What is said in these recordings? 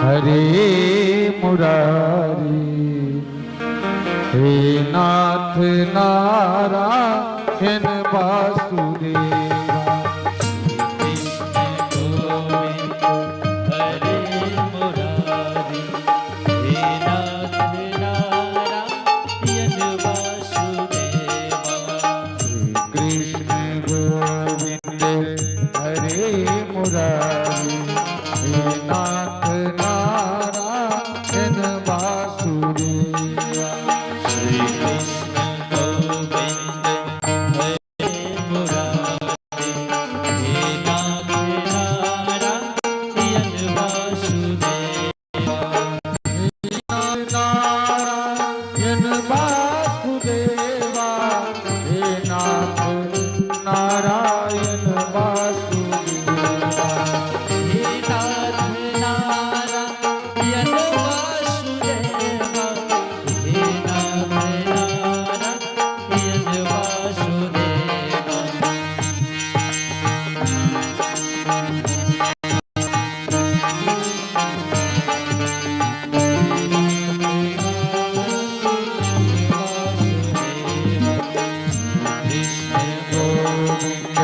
हरे मुरारी, हे नाथ नारायण वासुदेवा। कृष्ण गोविंद हरे मुरारी, हे नाथ नारायण वासुदेवा। श्री कृष्ण गोविंद हरे मुरारी, हे नाथ नारायण वासुदेवा। श्री कृष्ण गोविंद हरे मुरारी, हे नाथ नारायण वासुदेवा। नारायण वासुदेवा, हे नाथ नारायण वासुदेवा। हे नाथ नारायण वासुदेवा, हे नाथ नारायण वासुदेवा। कृष्ण गोविंद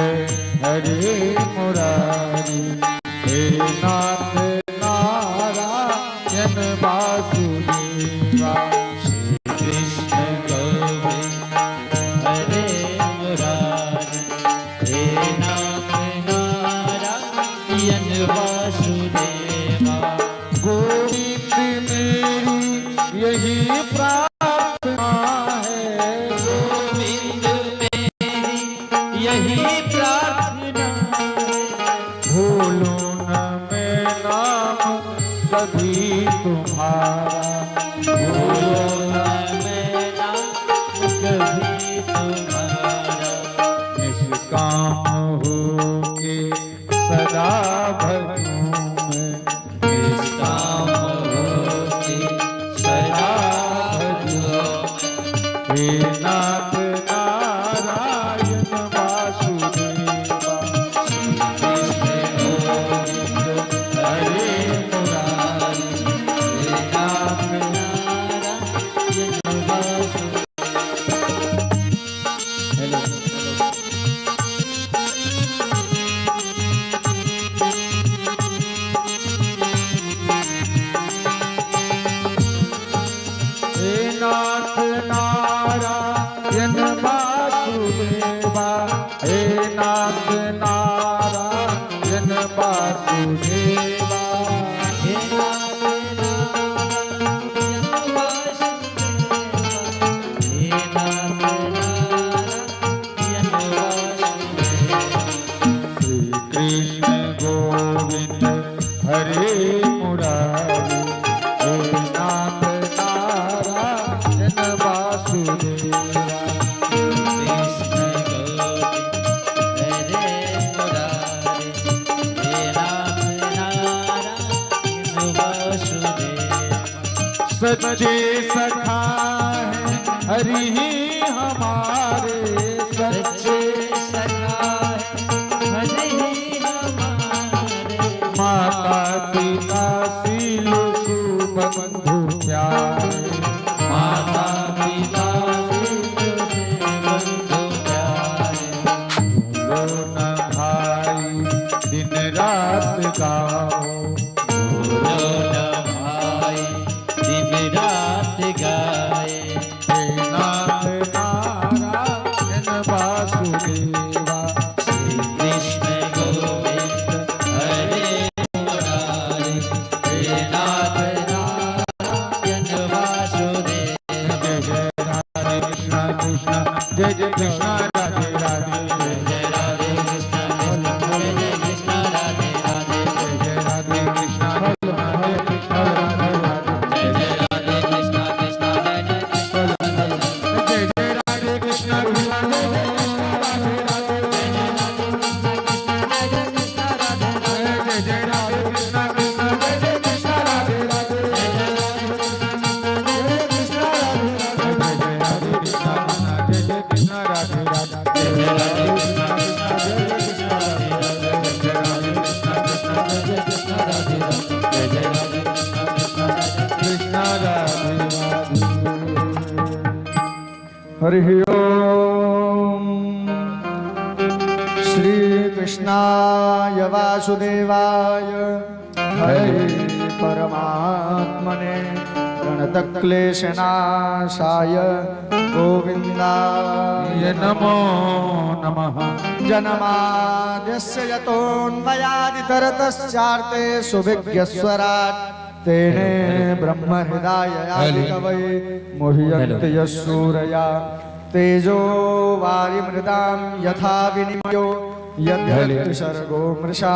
हरे मुरारी, हे नाथ नारायण वासुदेवा। श्री कृष्ण गोविंद हरे मुरारी, हे नाथ नारायण वासुदेवा। गोविंद मेरी यही प्रार्थना है। गोविंद मेरी यही प्रार्थना है। भूलूं न मैं नाम कभी तुम्हारा। भूलो न मैं नाम कभी तुम्हारा। निष्काम हो के सदा भजूं मैं। निष्काम होके सदा भजूं। हे नाथ नारायण वासुदेवा। कृष्ण गोविंद हरे मुरारी, हे नाथ नारायण वासुदेवा। हेलो। हे नाथ नारायण वासुदेवा, हे नाथ नारायण वासुदेवा। हे नाथ नारायण वासुदेवा, हे नाथ नारायण वासुदेवा। श्री कृष्ण गोविंद हरे मुरारी, हे नाथ नारायण वासुदेवा। कृष्ण गोविंद हरे मुरारी, हे नाथ नारायण वासुदेवा। सच्चे सखा हैं हरि ही हमारे। सच्चे सच्चे सखा है हरि ही हमारे। माता पिता शील सुबंधु प्यारे। माता पिता शील बंधु प्यारे। भूलो न भाई दिन रात गाओ। भूलो न भाई दिन रात गाए। हे नाथ नारायण वासुदेवा। हरिः ओम। श्री कृष्णाय वासुदेवाय हरे परमात्मने प्रणतक्लेशनाशाय गोविन्दाय नमो नमः। जन्माद्यस्य यतोऽन्वयादितरतश्चार्ते सुविज्ञस्वराट् तेने ब्रह्महृदाय आदिकवये मुह्यन्ति यस्सूरया। तेजो वारिमृदां यथा विनिमयो यद्यत्र सर्गो मृषा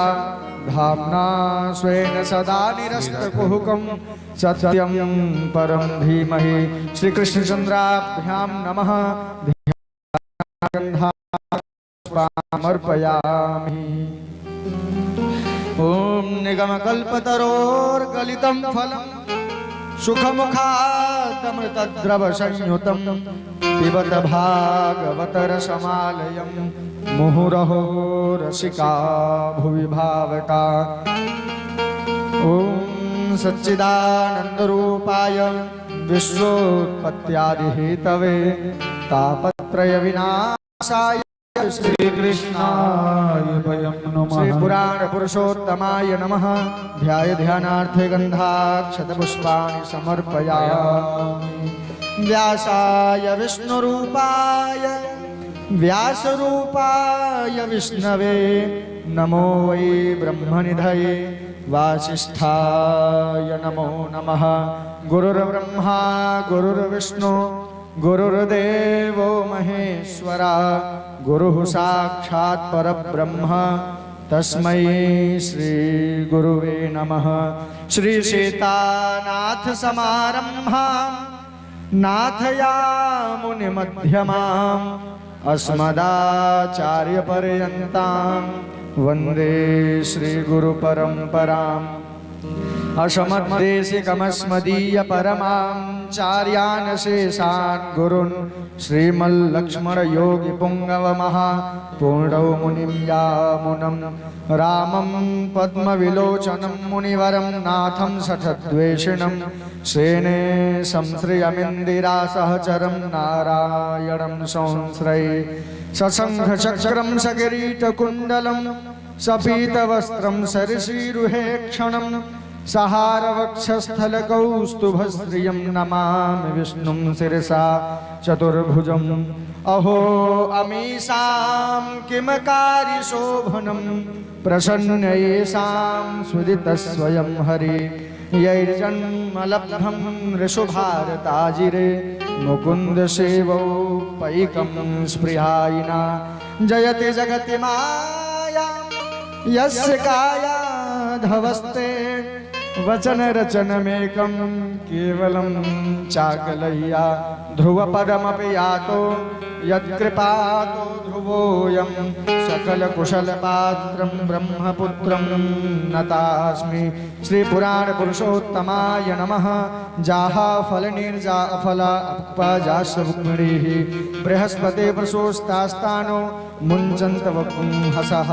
धाम्ना स्वेन सदा निरस्तकुहुकं सत्यं परं धीमहि। श्रीकृष्णचन्द्राभ्यां नमः। गन्धामर्पयामि। ॐ निगमकल्पतरोर्गलितं फलं सुखमुखादमृतद्रवसंयुतं पिबत भागवतरसमालयं मुहुरहो रसिका भुवि भावका। ॐ सच्चिदानन्दरूपाय विश्वोत्पत्त्यादिहेतवे तापत्रयविनाशाय श्रीकृष्णाय वयं नमः। श्री पुराण पुरुषोत्तमाय नमः। ध्याय ध्यानार्थे गन्धाक्षतपुष्पाणि समर्पयामि। व्यासाय विष्णुरूपाय व्यासरूपाय विष्णवे नमो वै ब्रह्मनिधये वासिष्ठाय नमो नमः। गुरुर्ब्रह्मा गुरुर्विष्णु गुरुर्देवो महेश्वरा गुरुः साक्षात् परब्रह्म तस्मै श्री गुरुवे नमः। श्री सीतानाथ समारंभां नाथयामुनिमध्यमाम् अस्मदाचार्यपर्यन्तां वन्दे श्रीगुरुपरम्पराम्। असमद्देशिकमस्मदीयपरमां चार्यान् शेषान् गुरुन् श्रीमल्लक्ष्मणयोगिपुङ्गवमः पूर्णौ मुनिं यामुनं रामं पद्मविलोचनं मुनिवरं नाथं शठद्वेषिणं सेने संश्रियमिन्दिरा सहचरं नारायणं संश्रये। सशङ्खचक्रं सकिरीटकुण्डलं सपीतवस्त्रं सरसीरुहे क्षणं सहारवक्षस्थलकौस्तुभश्रियं नमामि विष्णुं शिरसा चतुर्भुजम्। अहो अमीषां किं कार्यशोभनं प्रसन्नयेषां सुदितः स्वयं हरि। यैर्जन्मलब्धं ऋषुभारताजिरे मुकुन्द सेवौ पैकं स्पृहायिना। जयति जगति माया यस्य कायाधवस्ते वचन रचनमेकं केवलं चाकलय्या। ध्रुवपदमपि यातो यत्कृपातो ध्रुवोऽयं सकलकुशलपात्रं ब्रह्मपुत्रं नतास्मि। श्रीपुराणपुरुषोत्तमाय नमः। जाहा फलनिर्जा फला अपजास्वरुक्मिणीः बृहस्पते प्रसोस्तास्तानो मुञ्चन्तवपुंहसः।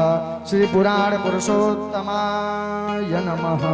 श्रीपुराणपुरुषोत्तमाय नमः।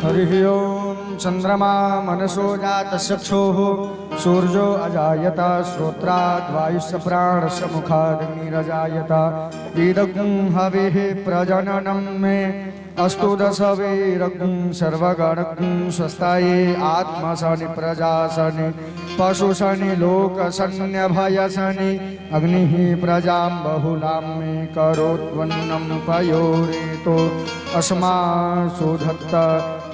हरिः ओम। चंद्रमा मनसो जातचक्षोः सूर्यो अजायत श्रोत्राद्वायुश्च प्राणस्य मुखादग्निरजायत। इदं हविः प्रजननं मे अस्तु दशवीरं सर्वगणं स्वस्ताये आत्मसनि प्रजासनि पशुसनि लोकसन्यभयसनि अग्निः प्रजां बहुलां मे करोत्वन्नं पयोरेतो अस्मासु धत्त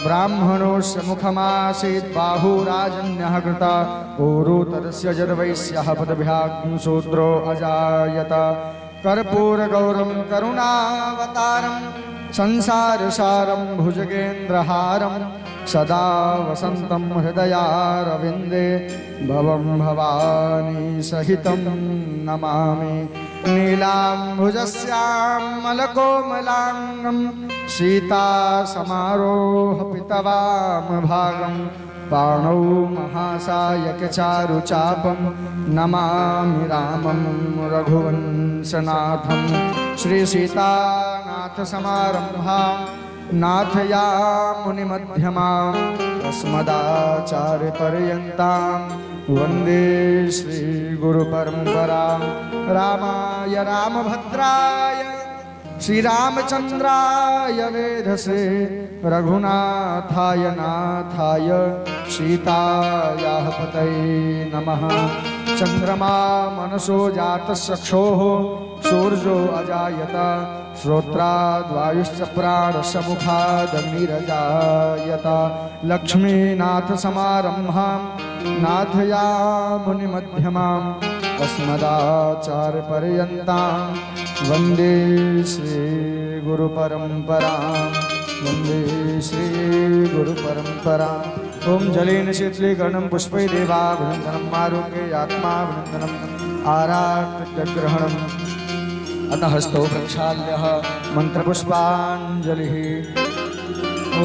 ब्राह्मणोऽस्य मुखमासीत् बाहुराजन्यः कृता ऊरुतरस्य जद्वैस्यः पदभ्यां शूद्रो अजायत। कर्पूरगौरं करुणावतारं संसारसारं भुजगेन्द्रहारं सदा वसन्तं हृदयारविन्दे भवं भवानी सहितं नमामि। नीलाम्भुजस्यां मलकोमलाङ्गं सीतासमारोहपितवामभागं पाणौ महासायकचारुचापं नमामि रामं रघुवंशनाथं। श्रीसीतानाथसमारम्भां नाथयामुनिमध्यमाम् अस्मदाचार्यपर्यन्तां वन्दे श्रीगुरुपरम्परां। रामाय रामभद्राय श्रीरामचंद्राय वेधसे रघुनाथाय नाथाय सीतायाः पतये नमः। चंद्रमा मनसो जातस्य क्षोः सूर्यो अजायत श्रोत्राद्वायुश्च प्राणस्य मुखादग्निरजायत। लक्ष्मीनाथसमारम्भां नाथयामुनिमध्यमाम् अस्मदाचार्यपर्यन्तां वन्दे श्रीगुरुपरम्परां वन्दे श्रीगुरुपरम्पराम्। ॐ जलेन शीतलीकरणं पुष्पै देवाभिनन्दनम् आरोग्ये आत्माभिनन्दनम् आरात्रग्रहणम् अतः हस्तौ प्रक्षाल्यः मन्त्रपुष्पाञ्जलिः। ॐ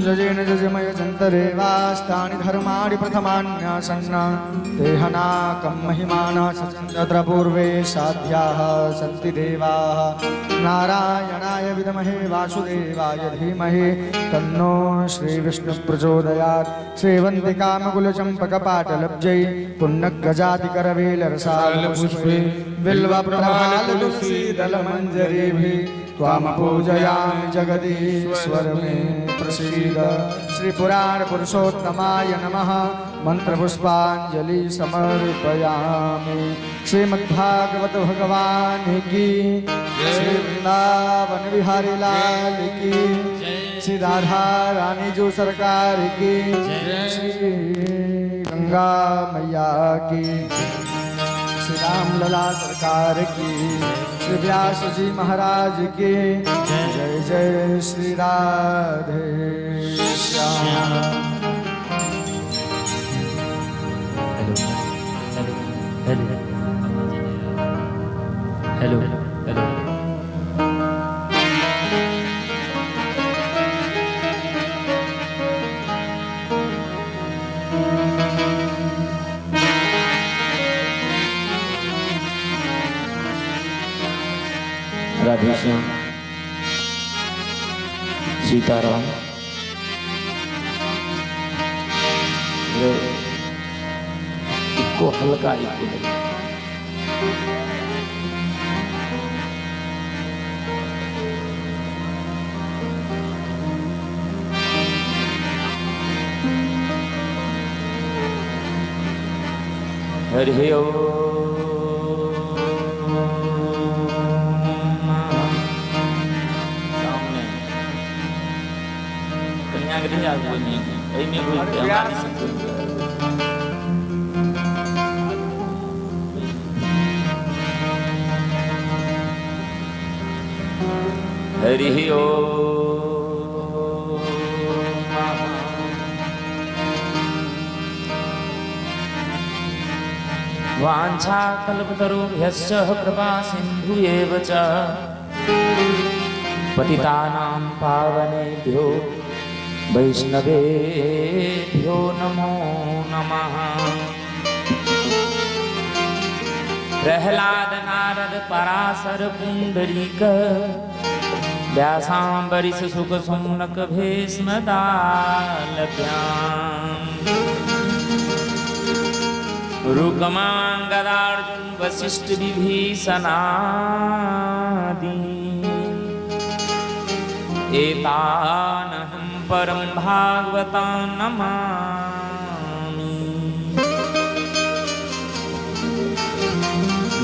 जजेन जजमय जन्तरेवास्तानि धर्माणि प्रथमान्यासन्न देहनाकं महिमानः सचन्तत्र पूर्वे साध्याः सन्ति देवाः। नारायणाय विद्महे वासुदेवाय धीमहि तन्नो श्रीविष्णुः प्रचोदयात्। श्रीवन्तिकामकुलचम्पकपाटलब्जै पुन्नगजातिकरवेलरसालपुष्पे बिल्वप्रभालतुलसीदलमञ्जरीभिः त्वामपूजयामि जगदीश्वर मे प्रसीद। श्रीपुराण पुरुषोत्तमाय नमः। मंत्रपुष्पांजलि समर्पयामि। श्रीमद्भागवत भगवान की, श्री वृंदावन बिहारी लाल की, श्री राधा रानी जो सरकार की, श्री गंगा मैया की, श्री राम लला सरकार की, श्री व्यास जी महाराज की जय जय Shri Radhe Shyam. Hello hello hello hello. Radheshyam Sitaram. Echo हल्का इको हरि ओम। सामने कन्या के नहीं आगू नहीं एहिमे घुरि के हमरा दिस घुरि के। हरि ओम। वाञ्छाकल्पतरुभ्यश्च कृपा सिन्धु एव च पतितानां पावनेभ्यो वैष्णवेभ्यो नमो नमः। प्रहलाद नारद पराशर पुंडरीक व्यासाम्बरीश सुख सौनक भीष्मदालभ्याम रुक्मांगदार्जुन वशिष्ठ विभीषणादि एतानहं परम भागवतान् नमामि।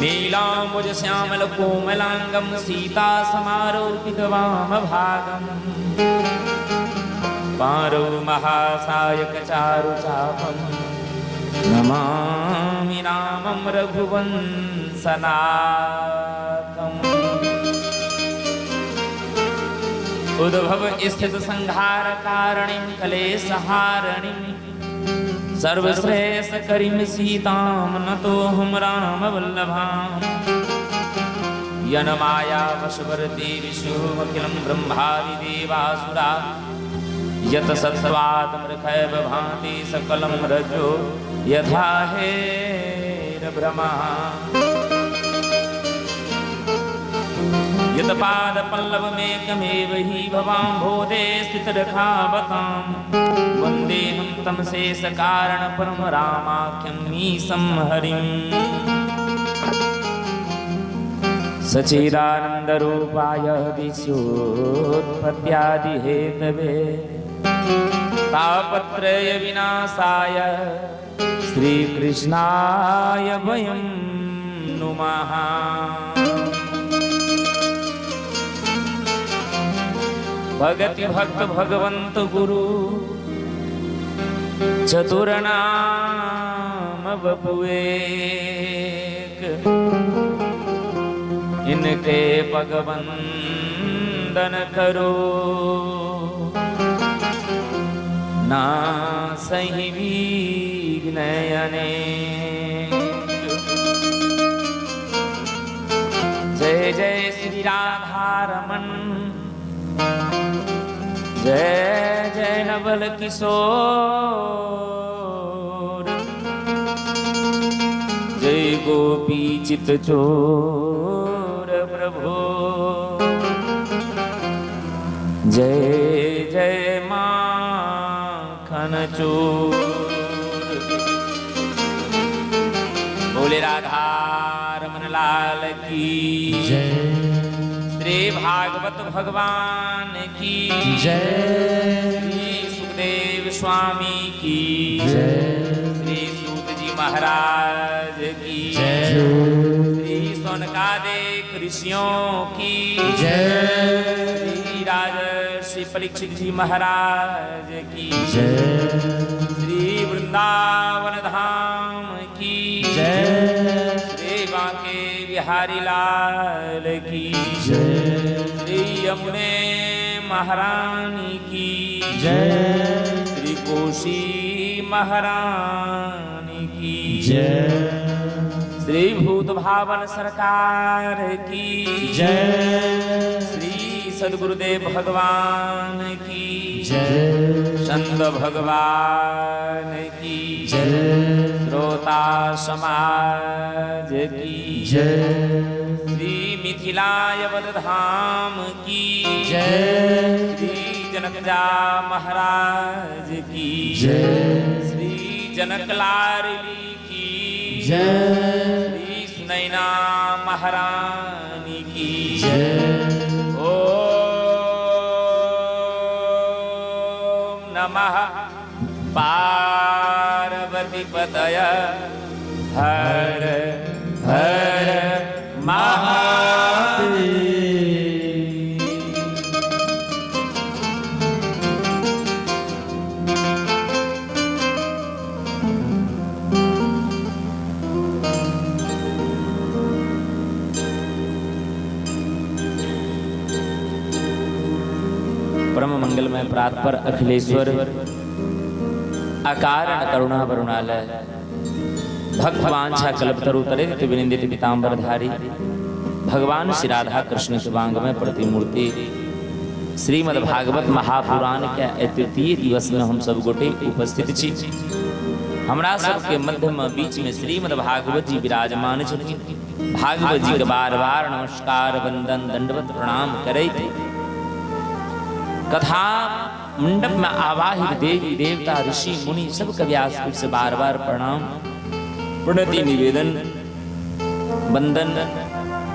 नीलाम्बुज श्यामल कोमलांगं सीता समारोपित वाम भागम् पारो महासायक चारु चापम् नमामि रामं रघुवंशनाथम्। उद्भव स्थित संहार कारणिं कलेशहारणिं सर्वश्रेष्ठ करिं सीतां नतोऽहं राम वल्लभाम्। यन्माया वशवर्ति विश्वमखिलं ब्रह्मादिदेवासुरा यत सत्त्वात् मृखैव भांति सकलं रजो यथा हेरभ्रमः। यत पादपल्लवमेकमेव हि भवाम्भोदे स्थितरखावतां वन्देऽहं तं शेषकारणपरं रामाख्यं मीशं हरिम्। सच्चिदानन्दरूपाय विश्वोत्पत्त्यादिहेतवे तापत्रय विनाशाय श्रीकृष्णाय वयं नुमः। भगति भक्त भगवंत गुरु चतुर नाम बपुएक इनके पगवंदन करो ना सही विघ्न अनेक। जय जय श्री राधा रमन जय जय नवल किशोर जय गोपी चित चोर प्रभु जय जय माखन चोर। बोले राधा रमन लाल की जय। श्री भागवत भगवान की जय। श्री सुखदेव स्वामी की जय। श्री सूत जी महाराज की जय। श्री सोनकादिक ऋषियों की जय। श्री राजर्षि परीक्षित जी महाराज की जय। श्री वृंदावन धाम की जय। श्री बांके बिहारी लाल की जय। श्री यमुने महारानी की जय। श्री कोशी महारानी की जय। श्री भूत भावन सरकार की जय। श्री सद्गुरुदेव भगवान की जय। संत भगवान की जय। श्रोता समाज की जय। श्री मिथिलायवत धाम की जय। श्री जनकजा महाराज की जय। श्री जनक लाडली की जय। श्री सुनैना महारानी की जय। ओम नमः पार्वती पतय हर हर महादेव। परम मंगलमय प्रात पर अखिलेश्वर अकारण करुणा वरुणालय भक्त वांछा कल्पतरु तरित विनिंदित पीताम्बरधारी भगवान श्री राधा कृष्ण के वांग में प्रतिमूर्ति श्रीमद् भागवत महापुराण के तृतीय दिवस में हम सब गोटे उपस्थित छी। हमरा सबके मध्य में बीच में श्रीमद् भागवत जी विराजमान छथिन। भागवत जी के बार बार नमस्कार वंदन दंडवत प्रणाम करैत कथा मंडप में आवाहित देवी देवता ऋषि मुनि सबके व्यासपीठ से बार बार प्रणाम प्रणति निवेदन वंदन।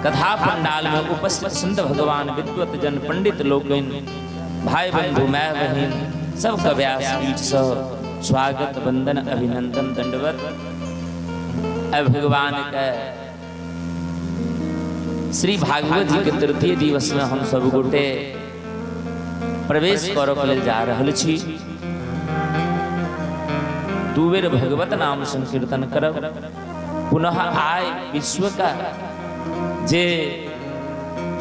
कथा पंडाल में उपस्थित संत भगवान विद्वत जन पंडित लोकनि भाई बंधु my बहिन सबके व्यासपीठसँ स्वागत वंदन अभिनंदन दंडवत। भगवान के श्री भागवत जी के तृतीय दिवस में हम सब गोटे प्रवेश करऽ के लेल जा रहल छी। दू बेर भगवत नाम संकीर्तन करब। पुनः आय विश्व का जे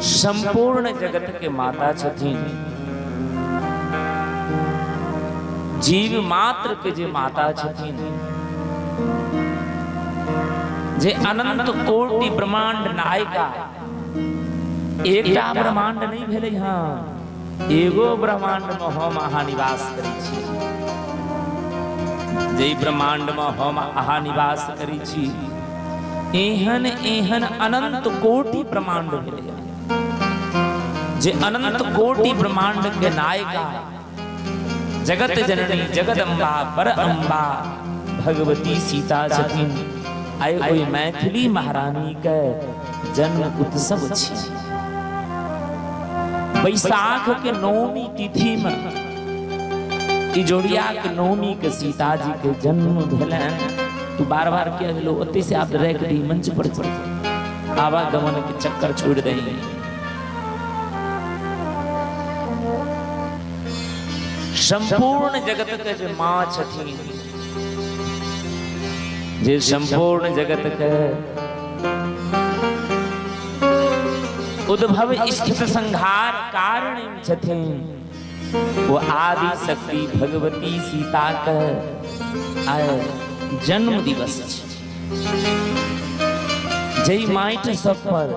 संपूर्ण जगत के माता छथिन, जीव मात्र के जे माता छथिन, जे अनंत कोटि ब्रह्मांड नायिका, एकटा ब्रह्मांड नहीं भेलै हँ, एगो ब्रह्मांड में हम अहाँ निवास करै छी। जै ब्रह्मांड में हम अहाँ निवास करै छी, एहन एहन अनंत कोटि ब्रह्मांड भेलै, जे अनंत कोटि ब्रह्मांड के नायिका जगत जननी जगदम्बा पर अम्बा भगवती सीता छथिन। आइ ओहि मैथिली महारानी के जन्म उत्सव छी। बैसाख के नवमी तिथि में इजोरिया के नवमी के सीता जी के जन्म भेलनि। तू बार बार किया गेलो ओते से आप रख दी मंच पर चल आवागमन के चक्कर छोड़ दही। संपूर्ण जगत के जे माँ छथिन, जे संपूर्ण जगत के उद्भव स्थित संहार कारण छथिन, वो आदि शक्ति भगवती सीता के आय जन्म दिवस छै। जै माटि सब पर,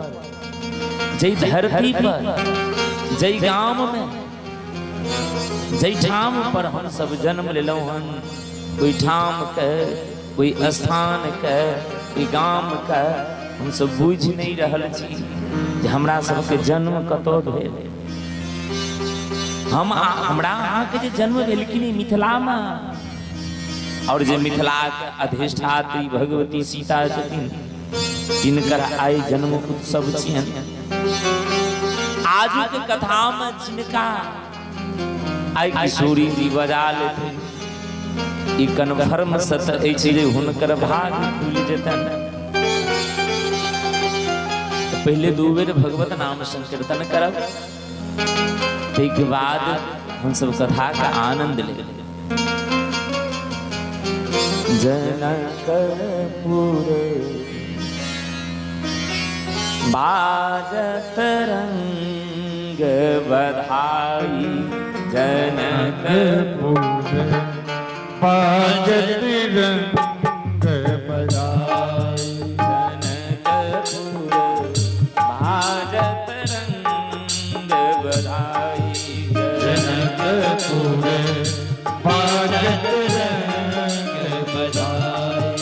जै धरती पर, जै गाम में, जै ठाम पर हम सब जन्म लेलहुँ हन, ओहि ठाम के, ओहि स्थान के, ओहि गाम के हम सब बुझि नहि रहल छी जे हमरा सबके जन्म कतऽ भेल। हम हमरा अहाँके जे जन्म भेल कि नहि मिथिलामे, और जे मिथिलाके अधिष्ठात्री भगवती सीता छथिन, तिनकर आइ जन्म उत्सव छियनि। आजुक कथामे जिनका आइ किशोरी जी बजा लेथिन, ई कन्फर्म सत अछि जे हुनकर भाग खुलि जेतनि। पहिले दू बेर भगवत नाम संकीर्तन करब, ताहिके बाद हमसब कथा के आनंद लेब। जनकपुर बाजत रंग बधाई, जनकपुर बाजत रंग बधाई, जनकपुर बाजत रंग बधाई, जनकपुर बाजत रंग बधाई,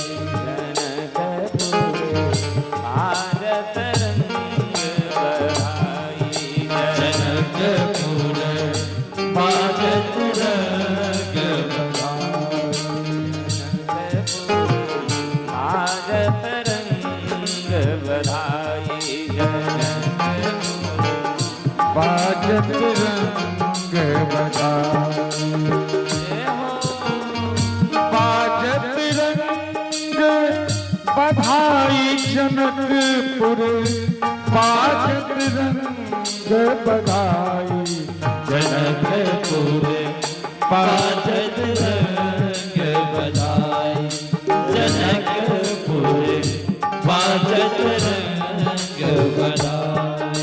जनकपुर बाजत रंग बधाई, जनकपुर बाजत रंग बधाई, जनकपुर बाजत रंग बधाई, जनकपुर बाजत रंग बधाई, बाजत रंग बधाई, जनकपुर बाजत रंग बधाई, जनकपुर बाजत रंग बधाई, जनकपुर बाजत रंग बधाई।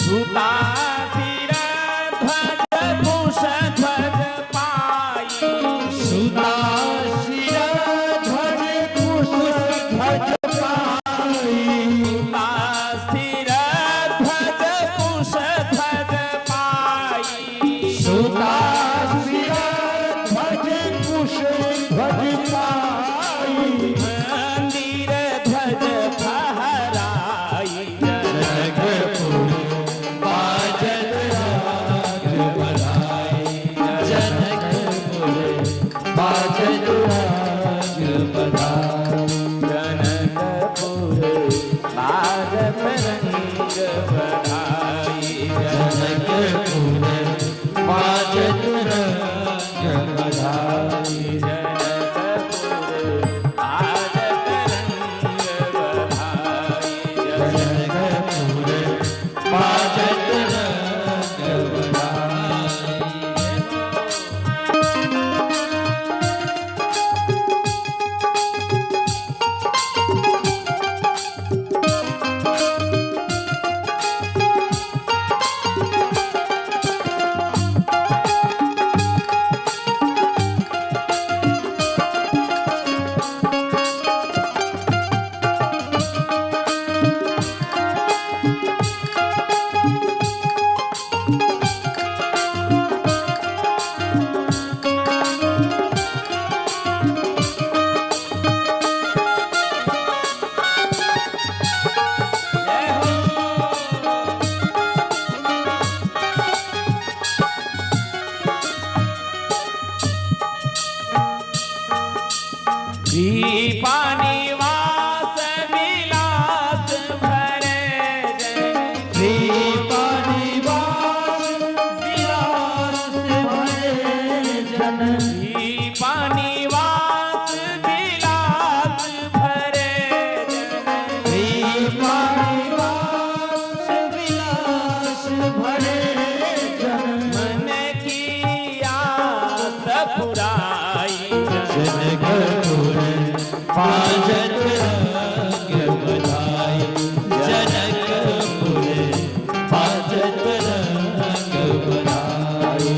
सुता सिर ध्वज कुश ध्वज पाई। सुता सिर ध्वज कुश ध्वज पाई। सुता सिर ध्वज कुश ध्वज पाई। सुता सिर ध्वज कुश ध्वज पाई। मंदिर ध्वज फहराई। जनकपुर बाजत राग बधाई। जनकपुर बाजत राग बधाई। जनकपुर बाजत रंग बधाई। जनकपुर बाजत रंग बधाई। जनकपुर बाजत रंग बधाई। जनकपुर बाजत रंग बधाई। जय हो। कृपा निवास विलास भरे जन। कृपा निवास विलास भरे जन। कृपा निवास विलास भरे जन। कृपा निवास विलास भरे जन। मन की आस पुराई जन। जनकपुर बाजत रंग बधाई। जनकपुर बाजत रंग बधाई।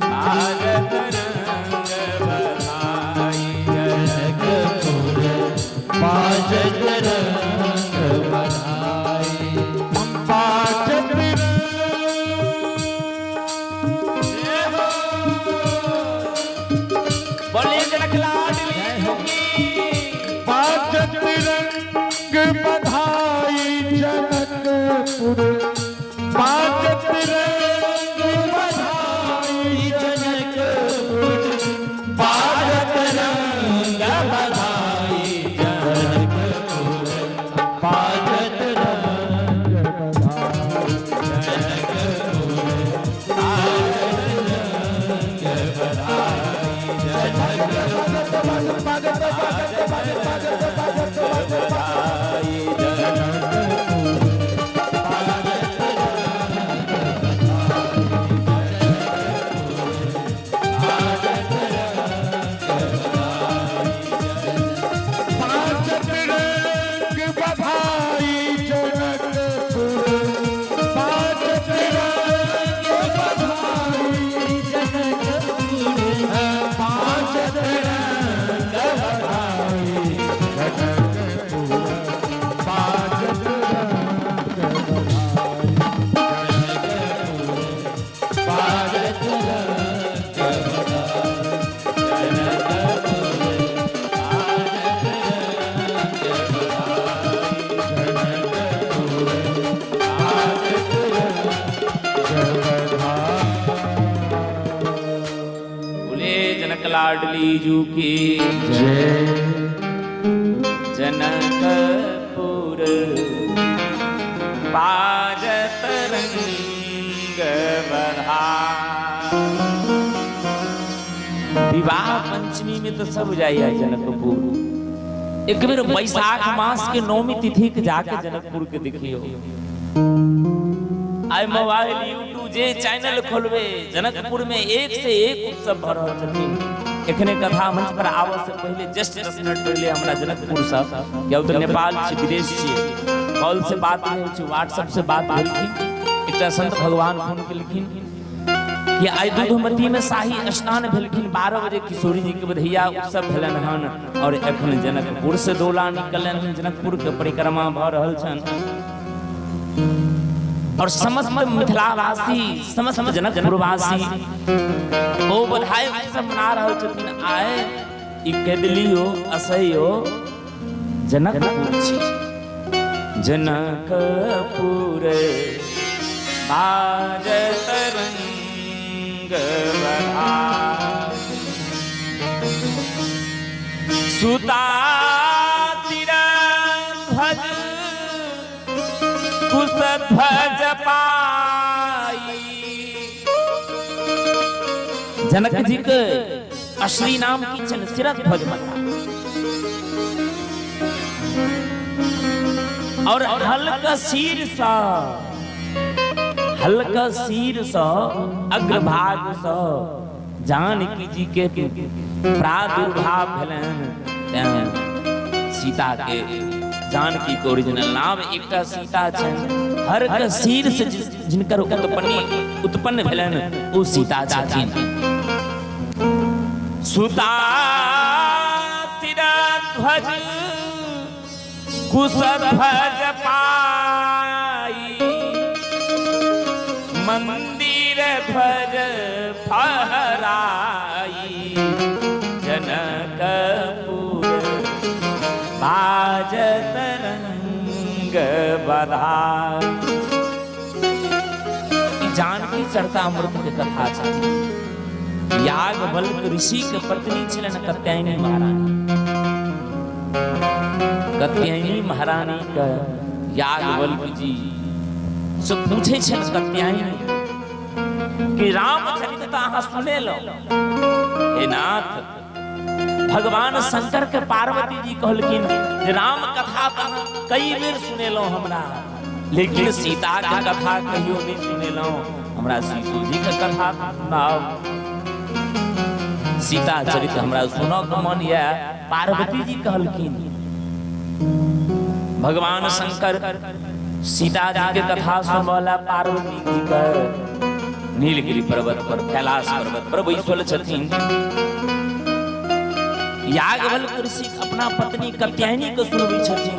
बाजत रंग बधाई। जनकपुर बाजत रंग बधाई। बाजत जय हो। बोलिए जनक लाडली की। बाजत रंग बधाई जनकपुर बाजत रंग बधाई। जनकपुर बाजत रंग बधाई। जनकपुर बाजत रंग बधाई। जनकपुर बाजत रंग बधाई। बाजत बाजत बाजत बाजत बाजत बाजत बधाई जन। बाजत रंग बधाई जनकपुर बाजत रंग बधाई जनकपुर बाजत रंग बधाई जनकपुर बाजत रंग बधाई। बाजत रंग बधाई। बोले जनक लाडली जू की। जनकपुर बाजत रंग बधाई। विवाह पंचमी में तो सब जाइए जनकपुर। एक बेर बैसाख मास के नौमी तिथि के जाके जनकपुर के देखियो। आई मोबाइल यूट्यूब जे चैनल खोलबे, जनकपुर में एक से एक उत्सव भ रहल छथिन। एखने कथा मंच पर आबऽ से पहिले जस्ट 10 मिनट पहिले हमरा जनकपुर सँ, किया तऽ नेपाल छी, विदेश छियै, कॉल से बात नहि होइ छै, व्हाट्सएप से बात भेलखिन। एकटा संत भगवान फोन केलखिन कि आइ दूधमती में शाही स्नान भेलखिन, 12 बजे किशोरी जी के बधैया उत्सव भेलनि हन और एखन जनकपुर से डोला निकलनि हन, जनकपुर के परिक्रमा भऽ रहल छनि और समस्त मिथिलावासी, समस्त जनकपुरवासी ओ बधाई उत्सव मना रहल छथिन। आइ ई केदलियो असैयो जनकपुर छी। जनकपुर बाजत रंग बधाई, सुता ध्वज कुश ध्वज पाई। जनक जी के असली नाम की छनि? सिरध्वज मल्लाह। और हल्का सिर सँ, हल्का सिर सँ, अग्रभाग सँ जानकी जी के प्रादुर्भाव भेलनि। तेँ सीता के, जानकी के ओरिजिनल नाम एकटा सीता छनि। हर के सिर से जिनकर उत्पन्न उत्पन्न भेलनि, ओ सीता छथिन। सुता ध्वज कुश ध्वज पाई, मंदिर ध्वज फहराई, जनकपुर बाजत रंग बधाई। ई जानकी चरितामृत के कथा छथिन। याज्ञवल्क्य ऋषि के पत्नी छलनि कत्यायनी महारानी। कत्यायनी महारानी के याज्ञवल्क्य जी से पूछे छनि कत्यायनी कि रामचरित तऽ अहाँ सुनेलहुँ, हे नाथ, भगवान शंकर के पार्वती जी कहलखिन जे राम कथा तऽ अहाँ कई बेर सुनेलहुँ हमरा, लेकिन सीता के कथा कहियो नहि सुनेलहुँ। हमरा सीतो जी के कथा सुनाउ, सीता चरित्र हमरा सुनऽ के मन यऽ। पार्वती जी कहलखिन। भगवान शंकर सीता जी के कथा सुनबऽ पार्वती जी के नीलगिरी पर्वत पर, कैलाश पर्वत पर बैसल छथिन। याज्ञवल्क्य ऋषि अपना पत्नी कत्यायनी के सुनबै छथिन।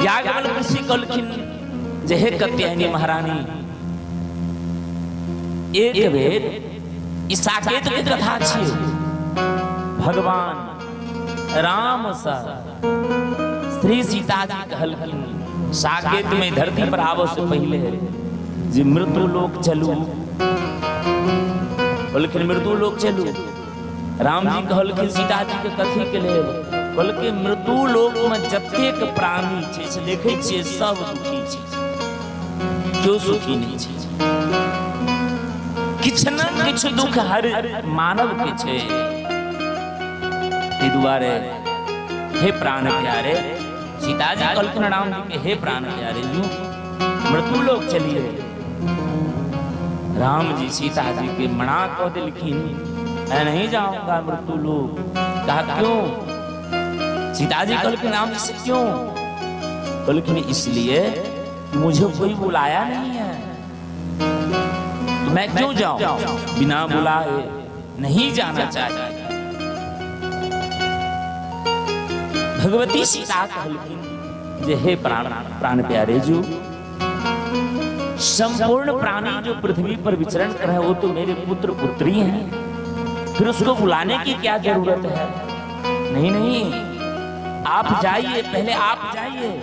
याज्ञवल्क्य ऋषि कहलखिन जे हे कत्यायनी महारानी, एक बेर, ई साकेत के कथा छियै, भगवान राम सँ श्री सीता जी कहलखिन साकेत में धरती पर आबऽ से पहिले जे मृत्यु लोक चलू। कहलखिन, मृत्यु लोक चलू। राम जी कहलखिन सीता जी के, कथी के लेल? कहलखिन, मृत्यु लोक में जतेक प्राणी छै से देखै छियै, सब दुखी छै, केओ सुखी नहि छै। किछु न किछु दुख हर मानव के छै। ताहि दुआरे हे प्राण प्यारे, सीताजी कहलखिन राम जी के, हे प्राण प्यारे जू, मृत्यु लोक चलिए। राम जी सीता जी के मना कऽ देलखिन, मैं नहीं जाऊंगा मृत्यु लोक। कहा, क्यों? सीता जी कहलखिन राम जी से, क्यों? कहलखिन, इसलिए कि मुझे कोई बुलाया नहीं है तो मैं क्यों जाऊं? बिना बुलाए नहीं जाना चाहिए। भगवती सीता कहलखिन जे हे प्राण प्राण प्यारे जू, संपूर्ण प्राणी जो पृथ्वी पर विचरण कर रहे हैं, वो तो मेरे पुत्र पुत्री हैं, फिर उसको बुलाने की क्या जरूरत है? नहीं नहीं, आप जाइए, पहले आप जाइए।